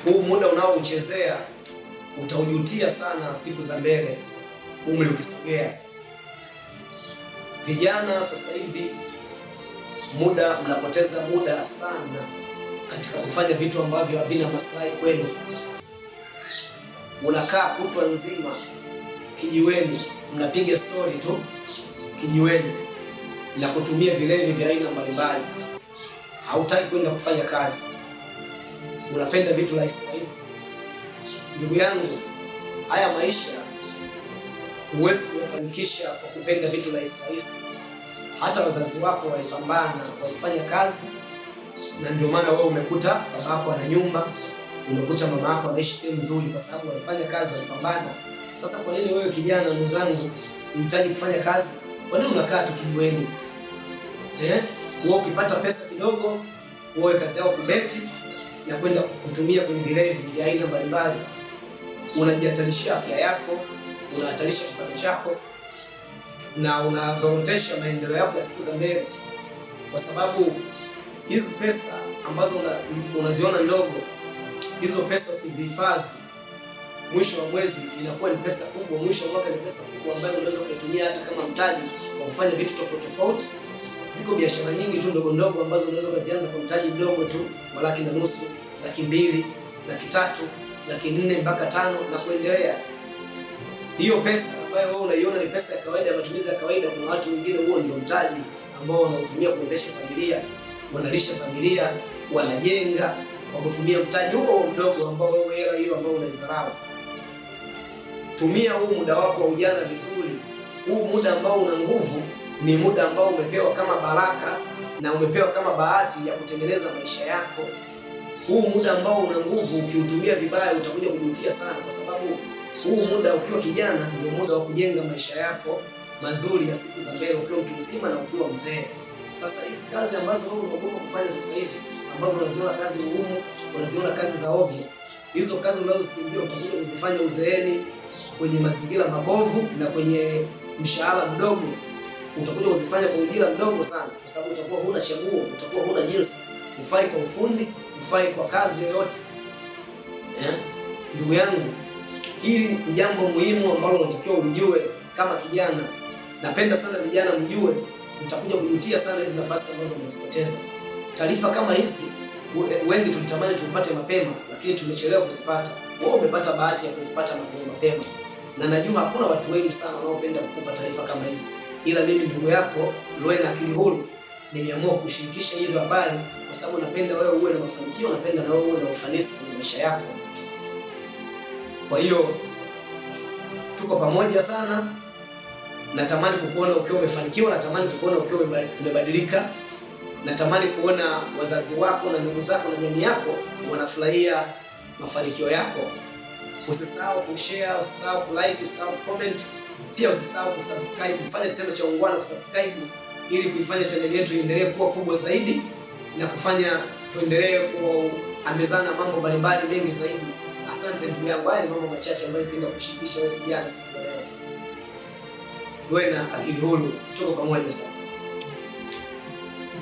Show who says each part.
Speaker 1: Huu muda unaouchezea utaujutia sana siku za mbele, umri ukisogea. Vijana sasa hivi muda, mnapoteza muda sana katika kufanya vitu ambavyo havina maslahi kwenu. Unakaa kutwa nzima kijiweni, mnapiga stori tu kijiweni na kutumia vilevi vya aina mbalimbali. Hautaki kwenda kufanya kazi, unapenda vitu rahisi rahisi. Ndugu yangu, haya maisha huwezi kuyafanikisha kwa kupenda vitu rahisi rahisi. Hata wazazi wako walipambana, walifanya kazi, na ndio maana wewe umekuta babako ana nyumba, umekuta mama yako anaishi sehemu nzuri, kwa sababu walifanya kazi, walipambana. Sasa kwa nini wewe kijana mwenzangu uhitaji kufanya kazi? Kwa nini unakaa tu kijiweni? Wewe ukipata pesa kidogo, wewe kazi yako kubeti na kwenda kutumia kwenye vilevi vya aina mbalimbali. Unajihatarishia afya yako, unahatarisha kipato chako na unadhorotesha maendeleo yako ya siku za mbele, kwa sababu hizi pesa ambazo unaziona ndogo, hizo pesa ukizihifadhi, mwisho wa mwezi inakuwa ni pesa kubwa, mwisho wa mwaka ni pesa kubwa ambayo unaweza ukaitumia hata kama mtaji wa kufanya vitu tofauti tofauti. Ziko biashara nyingi tu ndogo ndogo ambazo unaweza ukazianza kwa mtaji mdogo tu wa 150,000, 200,000, 300,000, 400,000 mpaka 5 na kuendelea. Hiyo pesa ambayo wewe unaiona ni pesa ya kawaida, ya matumizi ya kawaida, kuna watu wengine huo ndio mtaji ambao wanautumia kuendesha familia, wanalisha familia, wanajenga kwa kutumia mtaji huo mdogo ambao wewe, hela hiyo ambayo unaizarau. Tumia huu muda wako wa ujana vizuri. Huu muda ambao una nguvu ni muda ambao umepewa kama baraka na umepewa kama bahati ya kutengeneza maisha yako. Huu muda ambao una nguvu ukiutumia vibaya utakuja kujutia sana, kwa sababu huu muda ukiwa kijana ndio muda wa kujenga maisha yako mazuri ya siku za mbele, ukiwa mtu mzima na ukiwa mzee. Sasa hizi kazi ambazo wewe unaogopa kufanya sasa hivi, ambazo unaziona kazi ngumu, unaziona kazi za ovyo, hizo kazi unazozikimbia utakuja kuzifanya uzeeni kwenye mazingira mabovu na kwenye mshahara mdogo. Utakuja kuzifanya kwa ujira mdogo sana, kwa sababu utakuwa huna chaguo, utakuwa huna jinsi, ufai kwa ufundi, ufai kwa kazi yoyote. Ndugu yangu, hili ni jambo muhimu ambalo unatakiwa ulijue kama kijana. Napenda sana vijana mjue, mtakuja kujutia sana hizi nafasi ambazo mmezipoteza. Taarifa kama hizi wengi tulitamani tupate mapema, lakini tumechelewa kuzipata. Wewe umepata bahati ya kuzipata mapema, na najua hakuna watu wengi sana wanaopenda kukupa taarifa kama hizi, ila mimi ndugu yako Luena Akili Huru nimeamua kushirikisha hizo habari kwa sababu napenda wewe uwe na mafanikio, napenda na wewe uwe na ufanisi kwenye maisha yako. Kwa hiyo tuko pamoja sana. Natamani kukuona ukiwa umefanikiwa, natamani kukuona ukiwa umebadilika, natamani kuona wazazi wako na ndugu zako na jamii yako wanafurahia mafanikio yako. Usisahau kushare, usisahau kulike, usisahau kucomment, pia usisahau kusubscribe. Fanya kitendo cha ungwana kusubscribe ili kuifanya chaneli yetu iendelee kuwa kubwa zaidi na kufanya tuendelee kuambizana mambo mbalimbali mengi zaidi. Asante ndugu yangu, haya ni mambo machache ambayo nipenda kushirikisha wewe kijana siku ya leo. Luena Akili Huru, tuko pamoja sana.